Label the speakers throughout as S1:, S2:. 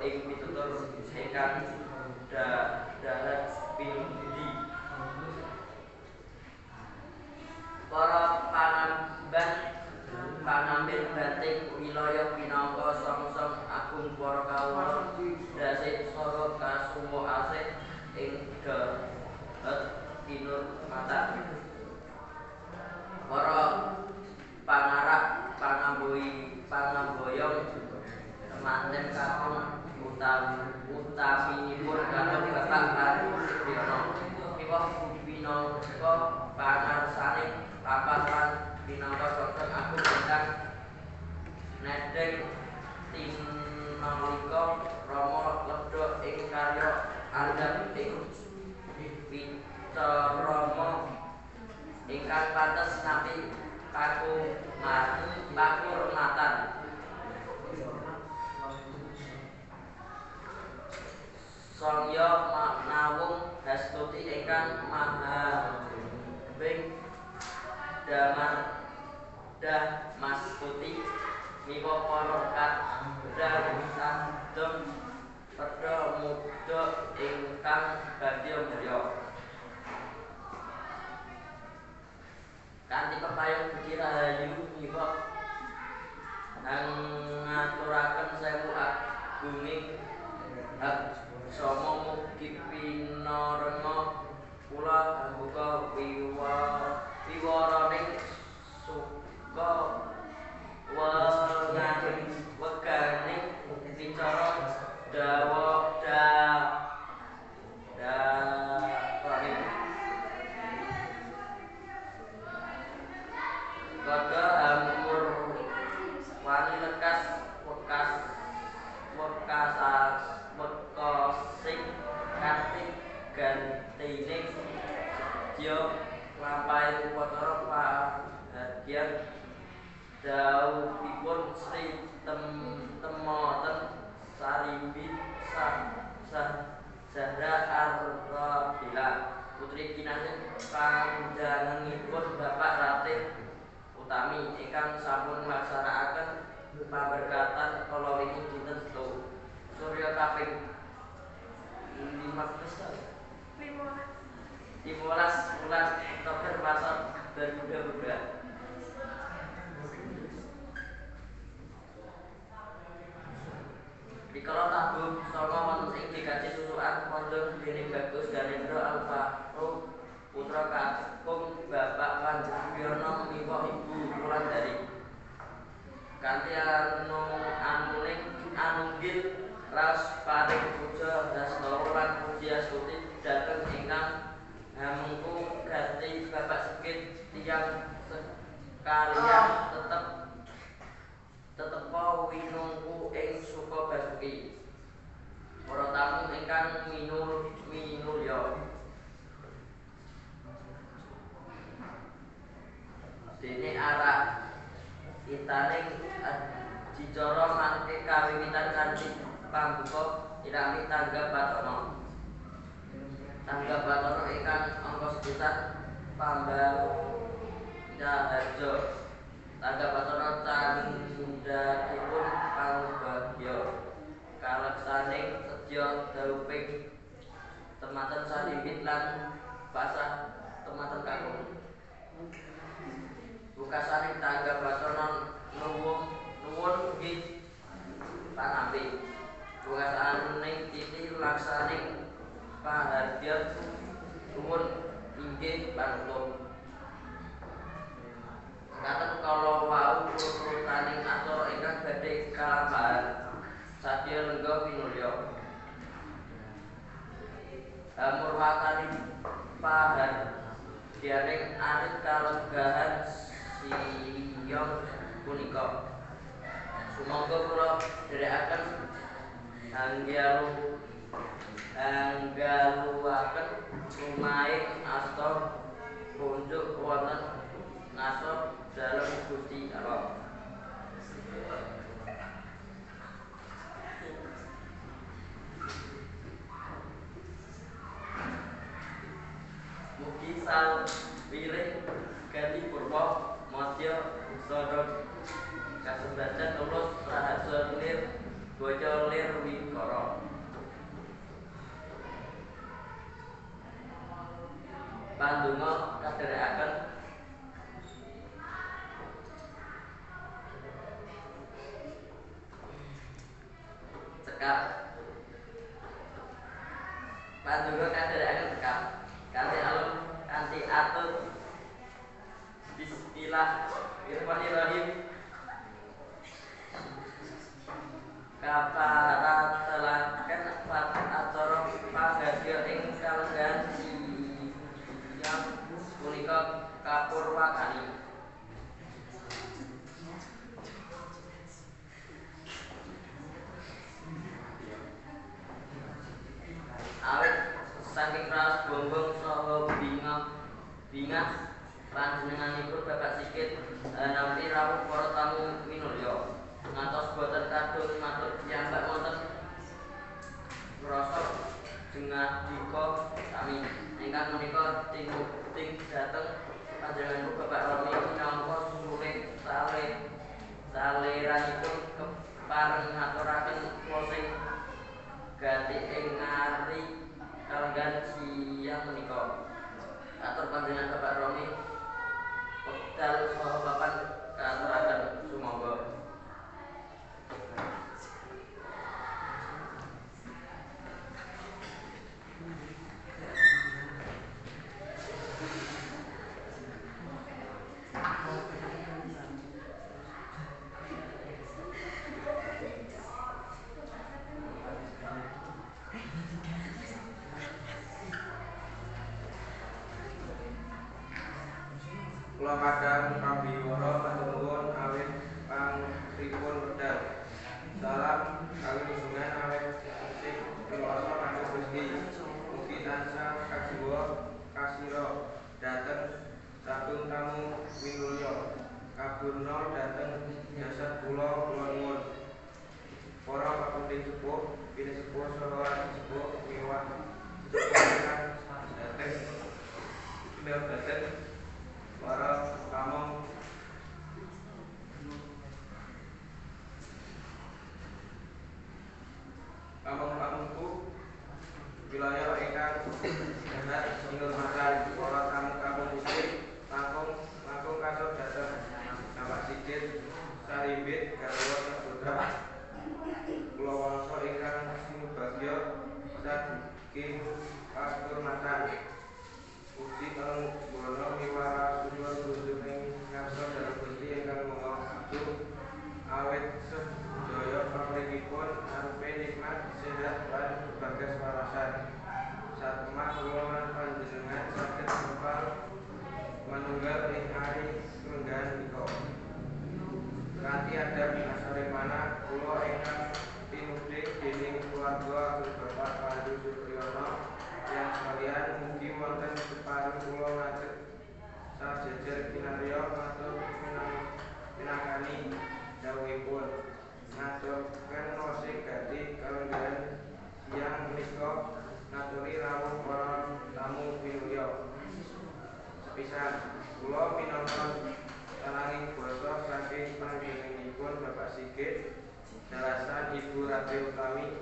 S1: ing pitutur ingkang dhahat pinundi. Para panamban panambil batin wilayah pinangka songsong agung para kawula dasih saha kasuwa asih ing dhahat kinurmatan. Para pangarak pangamboyong temanten kakung utaminipun katut Bapak Karyono miwah pinangka pangarsaning papat lan pinangka songsong agung ingkang nedheng tinalika rama ledha ing karya andhap ing wicarama ingkang pantes nampi pakurmatan. Sangya nawung hastuti ingkang maha bing damar dah mastuti miwa para kadang sandem pedha muda ingkang bagya mulya. Kanthi pepayung budi rahayu miwa ngaturaken sewu agunging hak sama mugi pinarenga kula hambuka wiwaraning suka weganing wicara dawa dawaning Kada hamur wani lekas wekas wekasas wekasing kanthi gantining sedya lampahi upacara pahargyan dhawuhipun Sri Temoten Sarimbi Zahra Arabila putri kinasih panjenenganipun Bapak Ratih Utami ingkang sampun nglaksanakaken pamberkatan kala wingi dinten Setu Surya kaping 15 bulan Oktober pasar 2022. Rikala tabuh sanga wonten ing GKJ Susukan Pondok dening Bagus Ganendra Alvaro putra kakung Bapak Panjuryono miwah Ibu Wulandari. Kanthi anunggil raos paring puja hastawa lan puji astuti dhateng ingkang hamengku gati Bapak Sigit tiyang sekalian tetepa winungku ing Suka Basuki. Para tamu ingkang minulya. Dene arah itaning adicara mangke kawiwitan kanthi pambuka irami Tangga Batana. Tangga Batana ingkang angka sekitar Pambanaharja. Tangga Batana candhakipun pangubagya kaleksaning sedya dauping temanten salimbit lan pasah temanten kakung. Bukasaning Tangga Batana nuwun nggih panampi. Bukasaning titi laksaning pahargyan nuwun inggih panutup. Ngaten kala wau urutaning acara ingkang badhe kalampahan sadya lengga pinulya. Hamurwatani pahargyaning arit kalegahan siyong punika. Sumangga kula dherekaken anggaluaken rumaing asta kunjuk wonten ngasor dalem Gusti Allah. Mugi salwiring ganti purwa madya sada kasembadan tulus raharja nir Waca Lirwikara. Pandonga kadherekaken cekap. Pandonga kadherekaken cekap kanthi alem kanthi atur bismillahirrahmanirrahim. Kaparatelaken acara panggadya ing kalenggahan siang punika kapurwakani. Awit saking raos bongbong saha bingah panjenenganipun Bapak Sigit nampi rawuh para tamu minulya. Ngantos boten kadung matur piyambak wonten ngrasa jengadika sami ingkang menika tinubing dhateng panjenenganipun Bapak Romi minangka sulih saleranipun kepareng ngaturaken closing gati ing ngari kalenggahan siang menika. Atur panjenengan Bapak Romi wekdal saha papan kaaturaken sumangga.
S2: Kula kadang kabiwara matur nuwun awit pangripun wekdal. Salam kawilujengan awit sing pilasa kanggo Gusti. Mugi tansah kajiwa kasira dhateng sagung tamu minulya. Kaburna dhateng jasad kula kula nuwun. Para papenting sepuh, pinisepuh saha sepuh miwah sepuh dhateng dhateng para pamong pamong-pamongku wilayah ingkang dhateng sinurmatan para tamu kampung muslim langkung langkung kasur dhateng Bapak Sigit Sarimbit garwa saputra kula wangsa ingkang sinubagya saking pakurmatan. Uji Tenggono miwara surya kunjung ing ngarsa dalem Gusti ingkang Maha Agung awit sedaya pamrihipun arupi nikmat sehat lan bagas warasan. Satemah kula lan panjenengan saged kempal manunggal ing ari klenggahan menika. Kanthi adab asaremana kula ingkang tinuding dening keluarga ageng Bapak Pandu Supriyono yang sekalian mugi wonten kepareng kula ngadeg sajejer kinarya matur minangkani dawuhipun ngaturaken rasa gati kalenggahan siang menika ngaturi rawuh para tamu minulya. Sepisan kula minangka talanging basa saking panjenenganipun Bapak Sigit dalasan Ibu Ratih Utami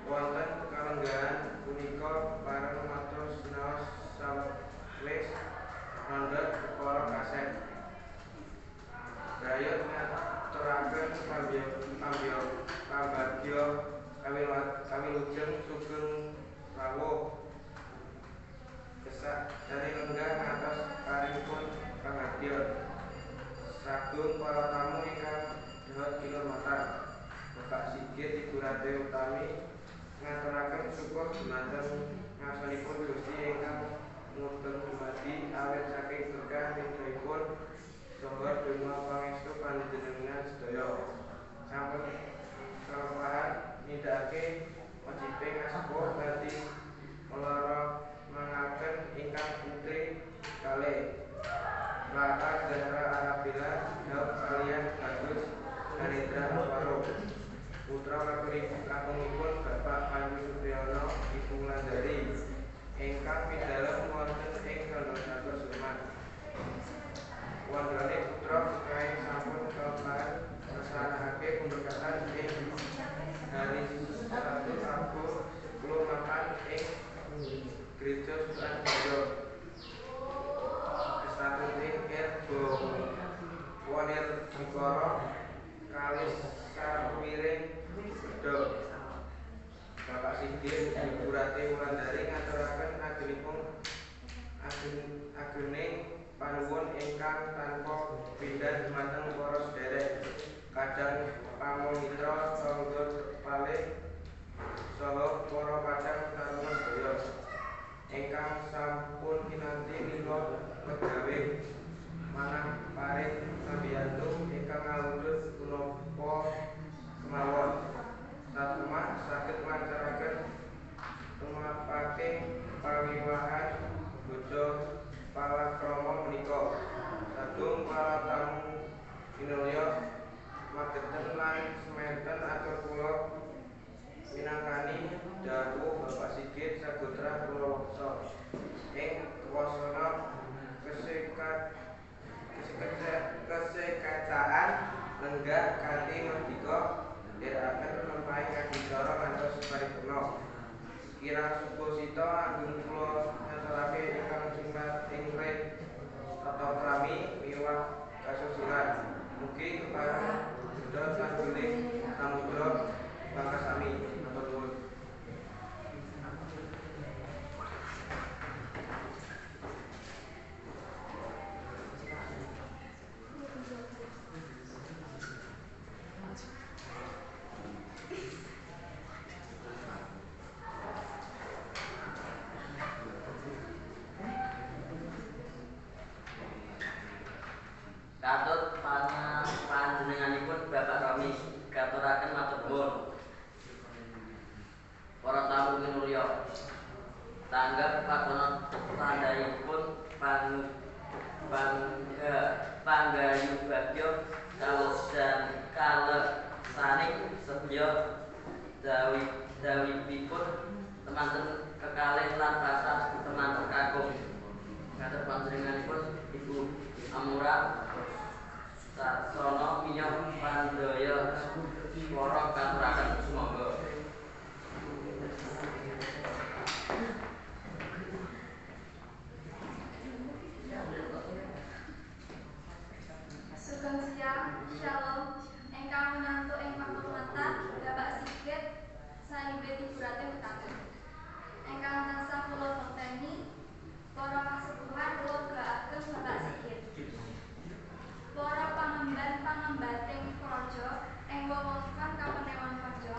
S2: wonten kalenggahan punika pareng matur sinaos sawetwis nandhat perkara kasep. Brayut ngaturaken pambagya kawilujeng sugeng rawuh kesak dari lenggah ngantos paringipun pangabdian sagung para tamu ingkang dherek kinurmatan. Bapak Sigit Ibu Ratih Utami ngaturaken syukur dumateng ngarsanipun Gusti ingkang mubeng dumadi awit saking berkah ridhoipun saha donga pangestu panjenengan sedaya. Sampun kalepahan nindakake wajibe ngasepuh kanthi melara mangaken ingkang putri kalih Rata Zahra Arabella Daud kaliyan Bagus Narendra Alvaro putra kakungipun Bapak Pandu Supriyono Ibu Wulandari ingkang pidalem wonten ing Kandangcatur Sleman. Wondene putra kae sampun kalepahan ngersakake pemberkatan ing Sigit, Ibu Ratih Wulandari ngaturaken agening panuwun ingkang tanpa pindhan dumateng para sedherek kadang pamitra tangga palih saha para kadang taruna sedaya ingkang sampun kinanti lila megawe manah paring sambiyantu ingkang ngawujud punapa kemawon satemah saged nglancaraken tumapaking pawiwahan bojo palakrama menika. Sagung para tamu kinulya mageten lan sementen atur kula minangkani dawuh Bapak Sigit Sagotra Purwaksa ing wasana kesekacaan lenggah kanthi merdika nderekaken lempahing adicara ngantos paripurna. Kirang subasita anggen kula nyaturake ingkang singkat ing tata krami miwah kasusilan. Mugi kepareng gedha sajuling samudra pangkasami. Matur nuwun.
S1: Katut panjenenganipun Bapak Romi katuraken matur nuwun. Para tamu kinulya, tanggap pakono tandhaipun panggayubagya kaleksaning sedya dawuhipun temanten kekalih lan rasa temanten kakung. Katut panjenenganipun Ibu Amura Sarsono minyak pandaya swara katuraken sumangga.
S3: Sugeng siang, shalom. Ingkang minantu ing pakurmatan Bapak Sigit saibet Ibu Ratih Utami. Ingkang tansah kula bekteni para kasepuhan kula ageng Bapak Sigit. Para pangemban pangembating praja ing wewengkon Kapanewon Praja,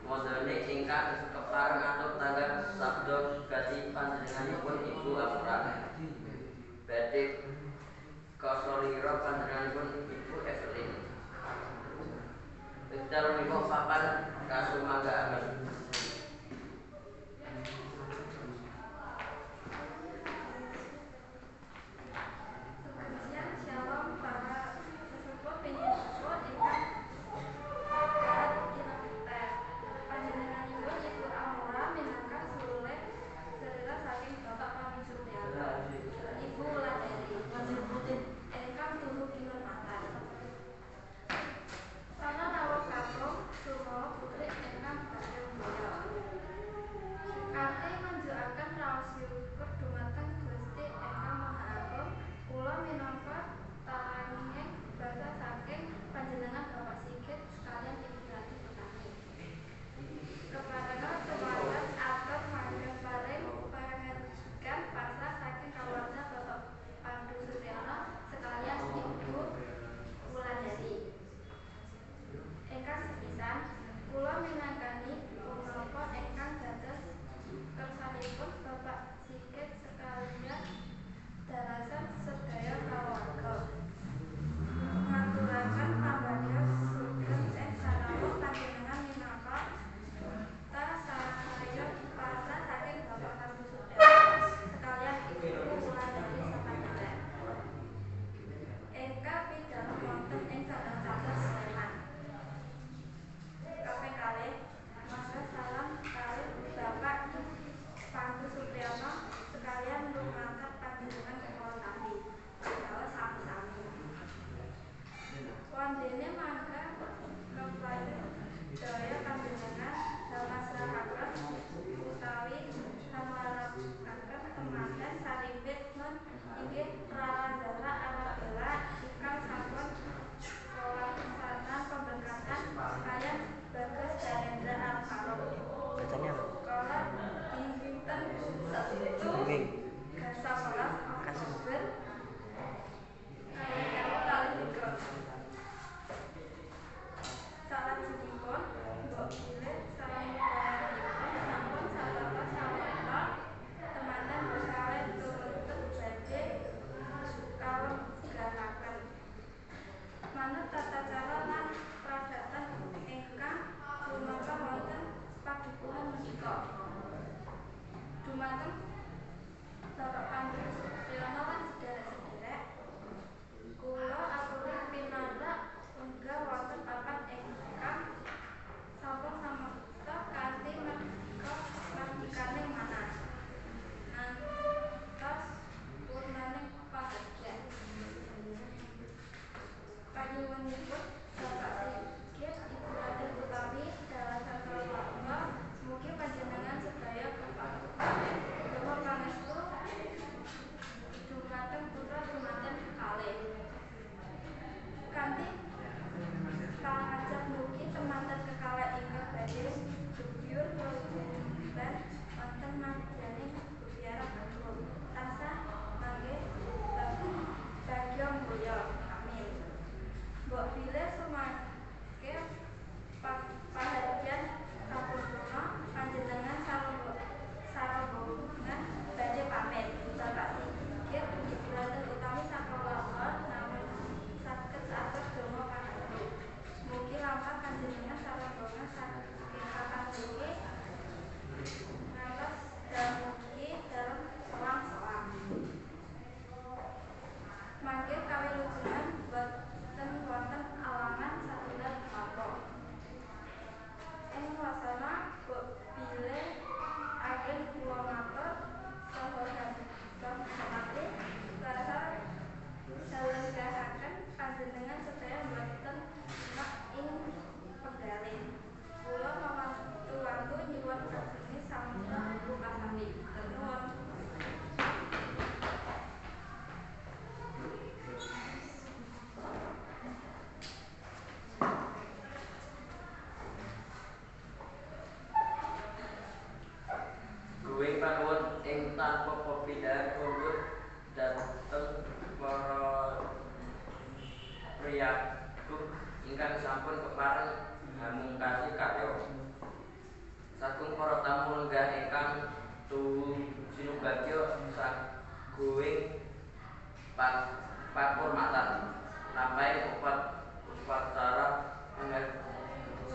S1: Wondene ingkang kepareng atur tanggap sabda gati panjenenganipun Ibu Amora. Badhe kasalira panjenenganipun Ibu Evelyn. Wekdal menika papan kasumanggaaken.
S3: Sugeng siang, shalom para sesepuh pinisepuh ingkang karat kinakekten. Panjenenganipun Ibu Amora minangka sulih salira saking Bapak Pami Suryanto, Ibu Wulandari, ingkang tuhu kinurmatan. Para rawuh kakung sumala putri ingkang badhe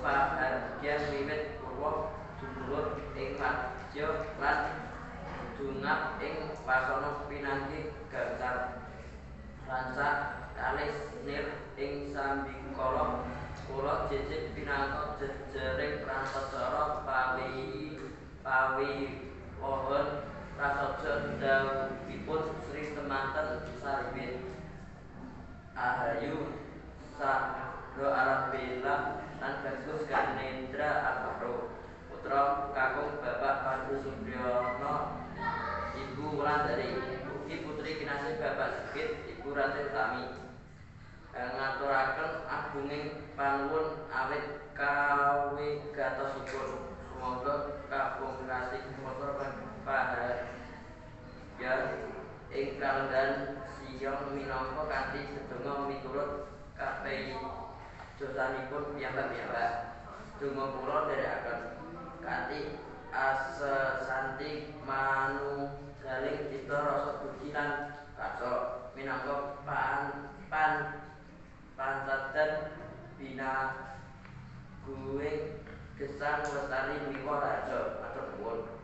S1: Pahargyan wiwit purwa dumulur ing madya lan dungap ing wasana pinanggih gangsal rancak kalih nir ing sambikala kula jejeg pinangka jejering prasacara pawiwohon prasaja dhawuhipun Sri Semanten Saribit Ahayu Sahro Arabella lan Bagus Ganendra Alvaro putra kakung Bapak Pandu Supriyono Ibu Wulandari ugi putri kinasih Bapak Sigit Ibu Ratih Utami ngaturaken agunging panuwun awit kawigatosipun sumangga kapungkasi putra pahargyan ing kalenggahan siyong minangka kanthi sedonga miturut kapejosanipun piyambak-piyambak. Donga kula nderekaken kanthi asesanti manunggaling cipta rasa budi lan karsa minangka pancadan binaguing gesang lestari miwa raharja. Matur nuwun.